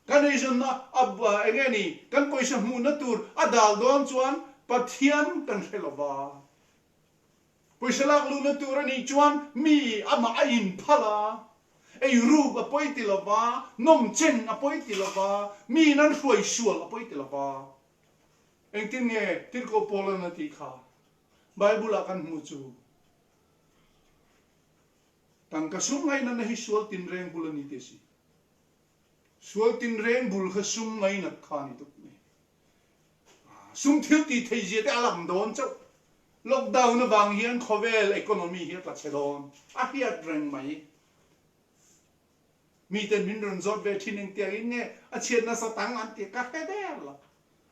Kan eizawnna a eng nge ni, kan pawisa hmuhna tur a dal dawn chuan Pathian kan hre lo va. Pawisa lak luhna tur a nih chuan mi amah a inphal a, ei ruk a pawi ti lo va, nawmchen a pawi ti lo va, miin an hruai sual a pawi ti lo va. Engtin nge Tirhkoh Paula'n a tih kha? Bible-ah kan hmuh chu, Tangka sum ngainatna hi sual tinreng bul a ni tih a si. Sual tinreng bul kha sum ngainat kha a ni tuk mai. Sum thil tih theih zia te a lang dawn chauh. Lockdown avang hian khawvel economy hi a tla chhe dawn. A hriat reng mai. Miten min rawn zawt ve thin engtiangin nge a chhiat nasa tang an ti ka hre der lo.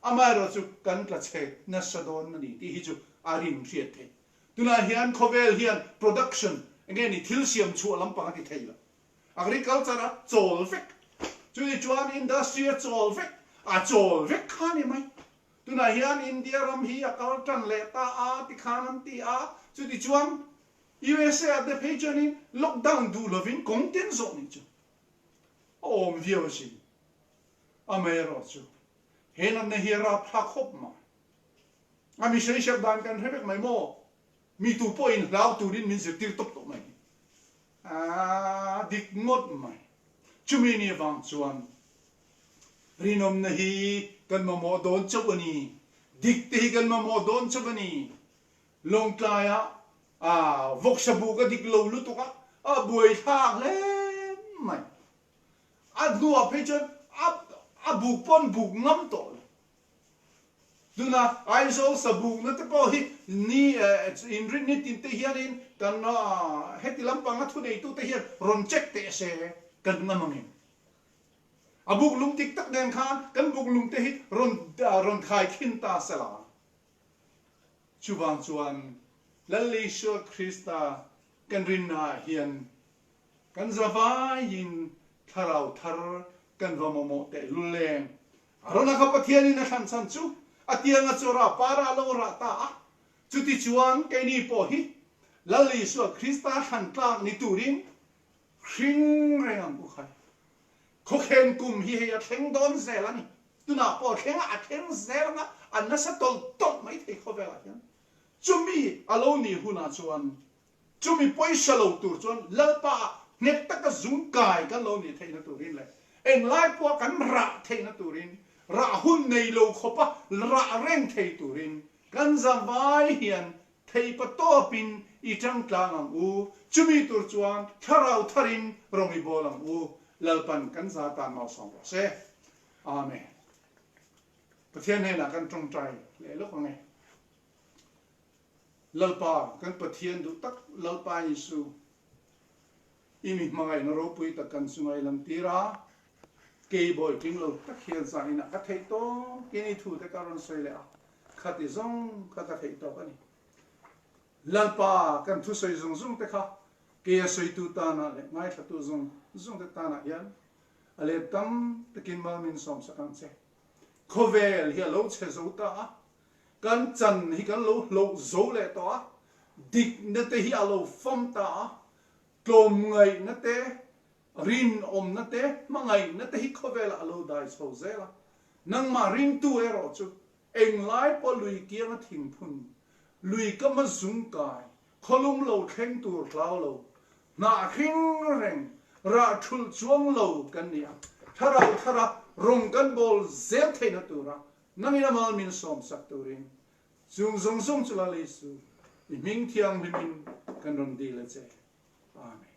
Amaherawh chu kan tla chhe nasa dawn a ni tih hi chu a rin hriat theih. Tunah hian khawvel hian production enge ni thil siam chhuah lampang a ti thei lo. Agriculture a chawl vek, chuni chuan industry a chawl vek, a chawl vek kha a ni mai. Tunah hian India ram hi a kal tan leh ta a tikhan an ti a, chuti chuan USA ah te phei chuanin lockdown duh lovin kawng tin zawh nih chu a awm viau asin. Amaherawh chu he natna hi a rapthlak khawp mai. A mi sawisep dan kan hre vek mai maw? Mi tu pawhin hlau turin min zirtir tawp tawh mai. A dik ngawt mai. Chumi ni avang chuan rinawmna hi kan mamawh dawn chauh a ni. Dik te hi kan mamawh dawn chauh a ni. Lawngtlai ah vawksa buk a dik lo lutuk a, a buaithlak hle mai. A hnuah phei chuan a buk pawn buk ngam tawh lo. Tuna Aizawl sabukna te pawh hi ni inrin ni tin te hianin kan heti lampanga thuneitute hian rawn check teh se kan ngam angin. A buk lung dik tak nen khan kan buk lung te hi rawn rawn khaikhin ta se la. Chuvang chuan Lal Isua Krista kan rinna ah hian kan zavaiin thlarau thar kan va mamawh tehlul leng. Arona kha Pathianin a thlan chhan chu a tianga chawra para a lo rah ta a. Chutichuan keini pawh hi Lal Isua Krista thlan tlak ni turin hring reng ang u khai. Khawkhen kum hi hei a thleng dawn zel a ni. Tunah pawh a thleng a, a thleng zel anga a nasa tawlh tawlh mai thei khawvelah hian. Chumi a lo nih hunah chuan Chumi pawisa lo tur chuan Lalpa ah nghet taka zung kai kan lo nih theihna turin leh englai pawha kan rah theihna turin, rah hun nei lo khawpa rah reng thei turin kan zavai hian theipa tawpin i tang tlang ang u. Chumi tur chuan thlarau tharin rawng i bawl ang u. Lalpan kan za tan malsawm rawh se. Amen. Pathian hnenah kan tawngtai leh lawk ang e. Lalpa, kan Pathian duh tak Lalpa Isu, i mi hmangaihna ropui tak kan chunga i lantir a, kei bawi tling lo tak hian zan inah ka theih tawkin i thute ka rawn sawi leh a, khati zawng kha ka theih tawk a ni. Lalpa, kan thusawi zawng zawng te kha kei a sawitu tanah leh ngaithlatu zawng zawng te tanah hian a let tam takin mal min sawmsak ang che. Khawvel hi a lo chhe zo ta a, Kan chan hi kan lo hloh zo leh tawh a, dikna te hi a lo fam ta a, tlawmngaihna te, rinawmna te, hmangaihna te hi khawvelah a lo dai chho zel a. Nangmah ringtu erawh chu englai pawh lui kianga thingphun, lui kama zungkai, khawlum lo thleng tur hlau lo, hnah hring reng, rah thulh chuang lo kan ni a, thlarau thara rawng kan bawl zel theihna tura Nangin a mal min sawmsak turin chung zawng zawng chu Lal Isu, i hming thianghlimin kan rawn dil a che. Amen.